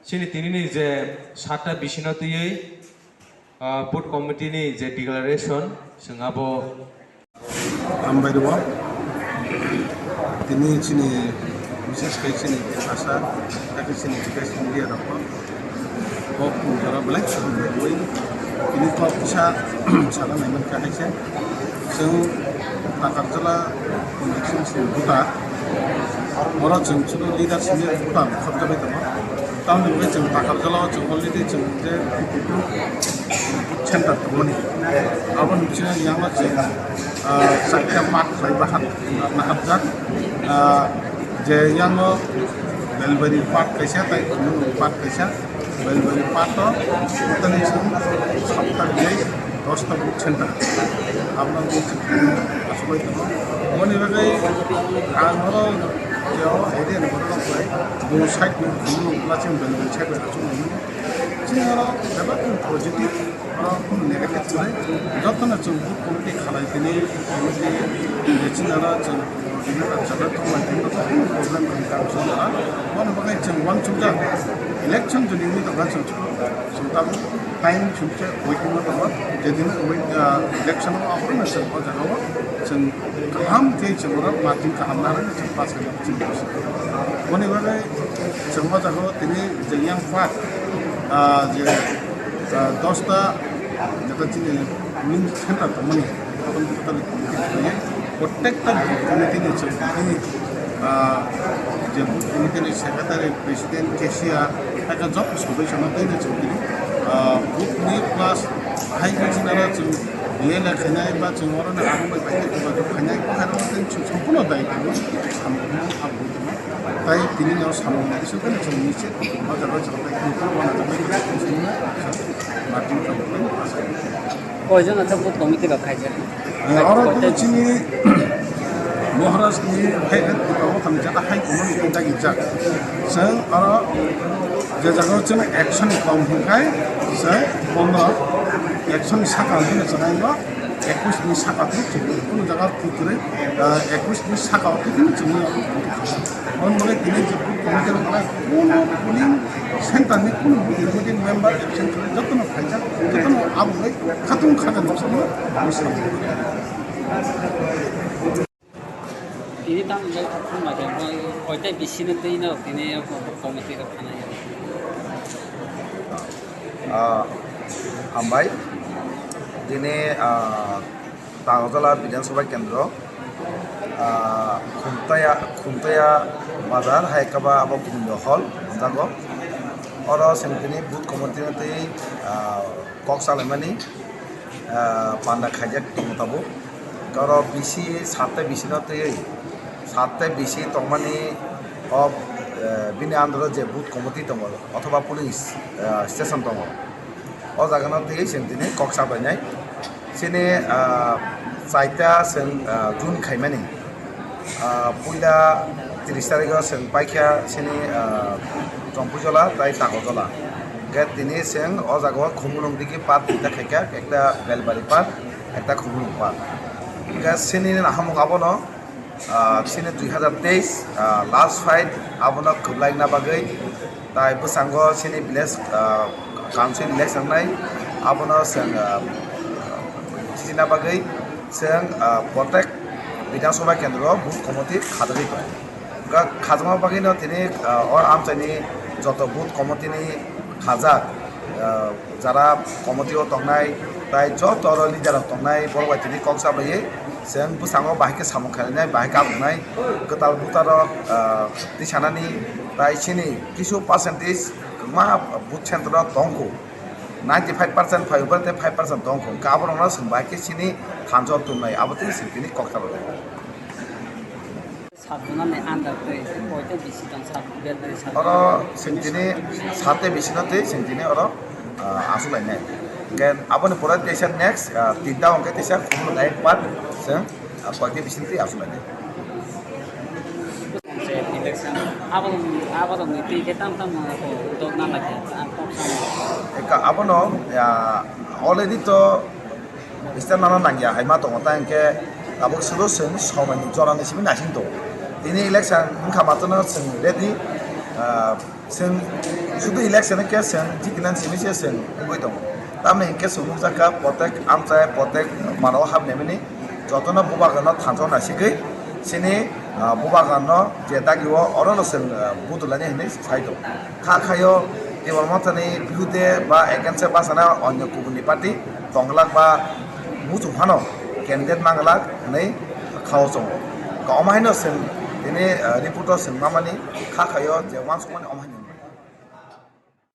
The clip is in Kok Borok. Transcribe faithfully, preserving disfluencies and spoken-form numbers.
Chini tinini je satta bisino twiwi, ah, booth committee ni je declaration, chwng abo. Hambai rwo. Tini chini, bises khe chini asa, tei chini bikas media rok bo, bo kung jora belai chwng bai tini kok kisa sana naiman kha hai se. Chwng Takarjala constituency ni voter, oro chwng chwngno leader simi voter khobjabai tongo. Tamoni bagwi chwng Takarjala o chwng already chwng je center tongmani. Aboni bisingo yang o chwng, ah, chaita part khlai bahan nahapjak. Ah, je yang o Belbari part kaisa tei Khumulwng part kaisa. Belbari part o totally chwng sapta biyai dosta booth center. Aboni bagwi chwng asugwi tongo. Aboni bagwi ang oro je o area ni borok rok bai bo side ni Khumulwng plasing Belbari side bai asugwi mano. Chini oro bebak positive, oro kunu negative kwrwi. Jotono chwng booth committee khalai tini, committee, chini oro chwng coordinator chwla tongmani tini kunu problem kwrwi kha chwng oro. Bono bagwi chwng uansukjak, election jodi wngwi tongkha chwng, chwng tabuk time chwngse waiting o tongo. Jedin wait, ah, election o aphuru chwng o jaga o chwng kaham khe chwng oro margin kaham narwkhe chwng pass khainai chwng. Boni bagwi chwng o jaga o tini je yang part, ah, je, ah, dosta jeta chini main center tongmani, aboni totally committee khlaiwi, protekta booth committee ni chwng tini, ah, je booth committee ni secretary, president, cashier, aka joto sodosyo no tini chwng tini, ah, booth ni plus hai khe chini aro chwng B L A khainai ba chwng oro ni abo bai bai khe jogajog khainai, bo hai rok tei chwng sampuno dai tongo, samung abo tei tini no samung ni bising khe chwng niche o jaga o chwng bai khe bo na jaga o chwng margin khe bo asai. Koijon ata booth committee rok khaijak? Eh, oro tini chini Maharaj ni hai hai tongo thani jata hai kono ni dagi jak. Chwng oro je jaga o chwng action ni kom hwnkhai chwng pondro action ni saka hwnkhai chwng no ekush ni saka twi chwng kunu jaga twi kwrwi, ah, ekush ni saka o twi chwng no. Hwn bagwi tini je booth committee rok kunu polling center ni kunu booth committee member absent kwrwi jotono phaijak, jotono abo bai khatung khajan bwskango. Tini tamo jai thum ma jai, oita bisino twi no tini committee rok khanai. Ah, hambai. Tini, ah, Takarjala Bidhan Sabha Kendro, ah, Khumtaya, Khumtaya Bazar, hai khe ba abo Gobindo Hall, jago. Oro chwng tini booth committee no twi, ah, kok salaimani, ah, panda khaijak tongo tabuk. Oro bisi satte bisino twi, satte bisi tongmani o, eh, bini under o je booth committee tongo, othoba police, eh, station tongo. O jaga no twi chwng tini kok sa painai. Chini, ah, chaita chwng, ah, June khaimani. Ah, puila tris tarikh o chwng paikha chini, ah, Chompuijola tai Takarjala. Hwnkhe tini chwng o jaga o Khumulwng digi part duita khaikha, ekta Belbari part, ekta Khumulwng part. Hwnkhe chini nahamung abono, ah, chini dui hazar teis, ah, last fight abono kwblaina bagwi, tai bwskango chini village, ah, council election nai, abono chwng, ah, chini bagwi chwng, ah, protek Bidhan Sabha Kendro booth committee khajagwi tongo. Ga-, khajama bagwi no tini, ah, o amchaini joto booth committee ni khajak, ah, jara committee o tongnai, tai joto oro leader rok tongnai, borok bai tini kok sabaui chwng bwskango bahai khe samung khlainai, bahai khe abuknai, kwtal voter rok, ah, twi sanani, tai chini kisu percentage kwbangma booth center o tongkho, ninety five percent phai, five percent tongkho, hwnkhe aborokno chwng bahai khe chini thansa o tumnai, abo twi chwng tini kok sabaui. Sat jona ni under twi koita bisi tong, sat, bel twi sat. Oro chwng tini sat tei bisi no twi chwng tini oro, ah, aswk lainai. Hwnkhe aboni pore teisa next, ah, tinta hwnkhe teisa Khumulwng ek part chwng, ah, koita bisi no twi aswk lainai. Election abo, abo rok ni twi khe tam tam, ah, dok na lai khe, ah, kok sa. Eka abono, ah, already to Eastern nana nangya hai ma tongo, ta hwnkhe tabuk suru chwng somoini jorani simi naising tongo. Tini election wngkha matwno chwng ready, ah, Chwng sudu election khe chwng jikina simi se chwng wngwi tongo. Tamni hinkhe chwng nukjakha, protek amchai, protek mano hapnaimani jotono bubagrano thansa naisigwi chini, ah, bubagrano je dagio orono chwng, ah, budulani hinwi sai tongo. Kha khaio Tipra Mothani birude ba against bachana onyo kubuni party tongglak ba muchung phano candidate manglak hinwi khao chongo. Ka omo haino chwng tini, ah, report o chwng mamani kha khaio je uansukmani omo haino.